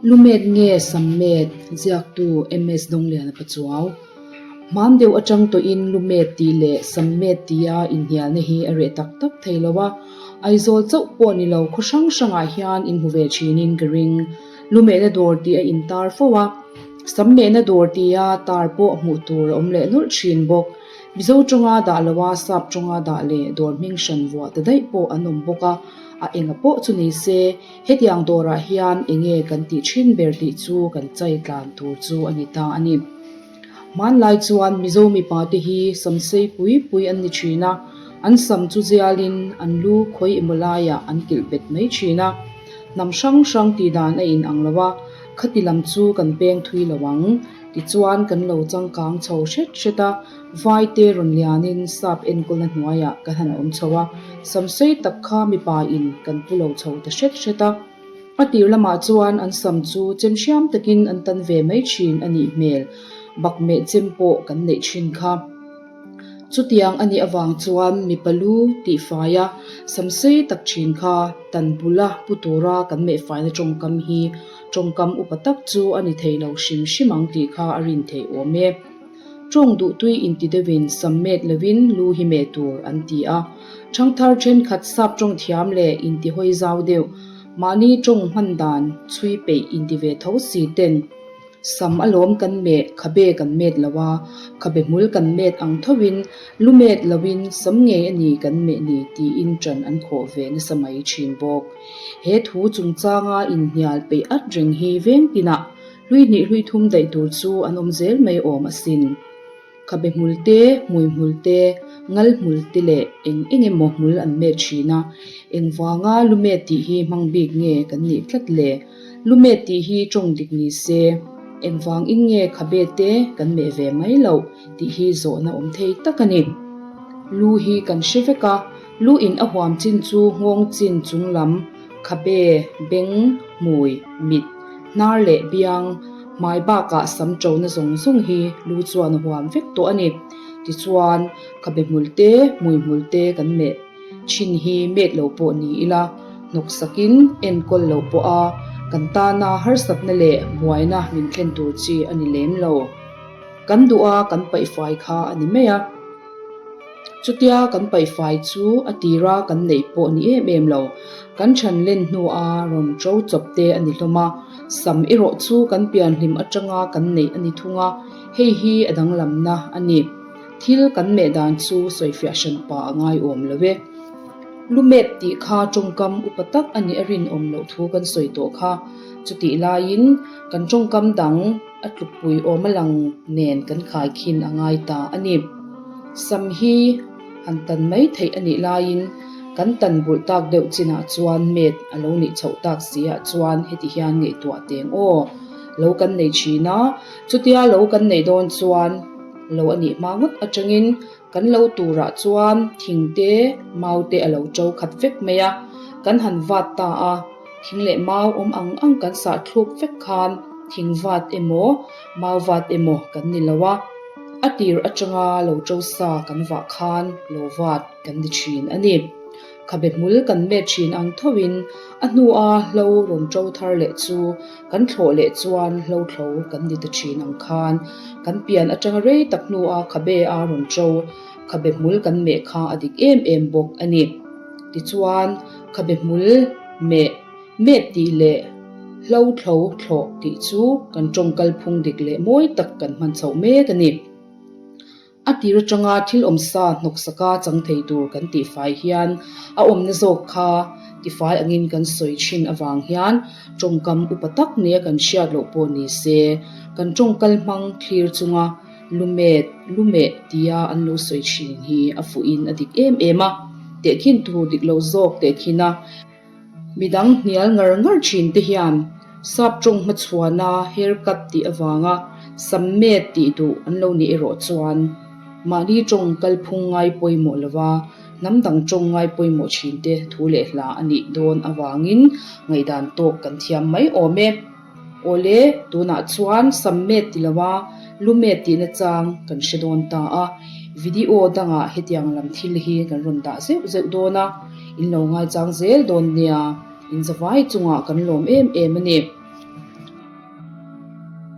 Lumet nge Sammet ziaktu MS Dawngliana Pachuau. Hman deuh atang tawhin Lumet tih leh Sammet tia inhnialna hi a reh tak tak thei lo a, Aizawl chauh pawh ni lo khaw hrang hrangah hian inhmu ve thinin ka ring. Lumehna dawr tih a intar fo a, Sammehna dawr tia tar pawh hmuh tur a awm leh nawlh thin bawk. Mizo tawnga dah loa sap tawnga dah leh dawr hming hran vuah ta daih pawh an awm bawk a, a enga pawh chu ni se, hetiang dawrah hian enge kan tih thin ber tih chu kan chai tlan tur chu a ni ta a ni. Hmanlai chuan Mizo mipa te hi sam sei pui pui an ni thin a, an sam chu zialin an lu khawi emaw laiah an kilh bet mai thin a. Hnam hrang hrang tih dan a in ang lo a, khati lam chu kan peng thui lo ang. Tichuan kan lo changkang chho hret hret a, vaite rawn lianin sap enkawlna hnuaiah kan han awm chho a, sam sei tak kha mipa in kan pu lo chho ta hret hret a. A tir lamah chuan an sam chu chem hriam takin an tan ve mai thin a nih hmel, bakmeh chem pawh kan neih thin kha. Chutiang a nih avang chuan mipa lu tihfai a, sam sei tak thin kha tan bula pu tura kan mehfaina tawngkam hi tawngkam upa tak chu a ni thei lo hrim hrim ang tih kha a rin theih awm e. Tawng duhtui inti deuhin sam met lovin lu hi meh tur an ti a. Thangthar thenkhat sap tawng thiam leh inti hawi zau deuh, mahni tawng hman dan chhui peih inti ve tho si ten sam alawm kan meh khabe kan met lo a, khabe hmul kan met ang thovin lu met lovin sam ngei a ni kan meh ni tiin ṭan an khawh ve nasa mai ṭhin bawk. He thu chungchanga inhnial peih at reng hi veng tinah Hlui hnih hlui thum daih tur chu an awm zel mai awm asin. Khabe hmul te, hmui hmul te, ngal hmul te leh eng eng emaw hmul an met thin a. Engvanga lu met tih hi hmang bik nge kan nih tlat le? Lu met tih hi tawng dik ni se, engvang in nge khabe te kan meh ve mai loh tih hi zawhna awm thei tak a ni. Lu hi kan hre vek a, lu in a huam chin chu nghawng chin chung lam, Khabe, beng, hmui, mit, hnar leh biang, hmai bakah sam ṭona zawng zawng hi lu chuan a huam vek tawh a ni. Tichuan, khabe hmul te, hmui hmul te kan meh thin hi met lo pawh ni ila, hnawk sakin enkawl lo pawh a, kan tana harsatna leh buaina min thlen tur chi a ni lem lo. Kan duh a kan paihfai kha a ni mai a. Chutia kan paihfai chu a tira kan neih pawh ni em em lo. Kan chhan len hnua rawn ṭo chawp te a ni hlawm a, sam erawh chu kan pianhlim aṭanga kan neih a ni thung a, hei hi a danglamna a ni. Thil kan meh dan chu sawifiah hran pa a ngaiawm lo e. Lumet tih kha ṭawngkam upa tak a nih a rinawm loh thu kan sawi tawh kha. Chutih laiin kan ṭawngkam dang. A tlukpui awm a lang nen kan khai khin a ngai ta a ni. Sam hi han tan mai theih a nih laiin kan tan bulh tak deuh chinah chuan met a lo nih chhoh tak si ah chuan heti hian ngaihtuah teng aw. Lo kan nei thin a, chutia lo kan neih dawn chuan lo a nih hma ngawt atangin Kan lo turah chuan thing te, mau te a lo ṭo khat vek mai a, kan han vat ta a, thing leh mau awm ang ang kan sah thluk vek khan thing vat emaw, mau vat emaw kan ni lo a, a tir aṭanga lo ṭo sa kan vah khan lo vat kan ni ṭhin a ni. Khabe hmul kan met ṭhin ang thoin a hnua hlo rawn ṭo thar leh chu Kan thlawh leh chuan hlo thlo kan ni ta thin ang khan kan pian atanga rei tak hnua khabe a rawn ṭo, khabe hmul kan meh kha a dik em em bawk a ni. Tichuan, khabe hmul meh, met tih leh hlo thlo thlawh tih chu kan tawngkal phung dik leh mawi tak kan hman chhoh mek a ni. A tir atanga thil awmsa hnawksaka chang thei tur kan tihfai hian a awmna zawk kha tifai angin kan sawi thin avang hian tawngkam upa tak nia kan hriat loh pawh ni se, kan tawngkal hmang thlir chunga lumet, lumeh tia an lo sawi thin hi a fuhin a dik em em a, tehkhin tur dik lo zawk tehkhin a. Midang hnial ngar ngar thin te hian sap tawng hmachhuana hair cut tih avanga sam met tih duh an lo nih erawh chuan mahni tawng kalphung ngai pawimawh lova hnam dang tawng ngai pawimawh thin te thu leh hla a nih dawn avangin ngaihdan tawk kan thiam mai awm e. Awle, tunah chuan sam met ti lova lu met tihna chang kan hre dawn ta a, video dangah hetiang lam thil hi kan rawn dah zeuh zeuh dawn a, in lo ngaichang zel dawn nia, in zavai chungah kan lawm em em a ni.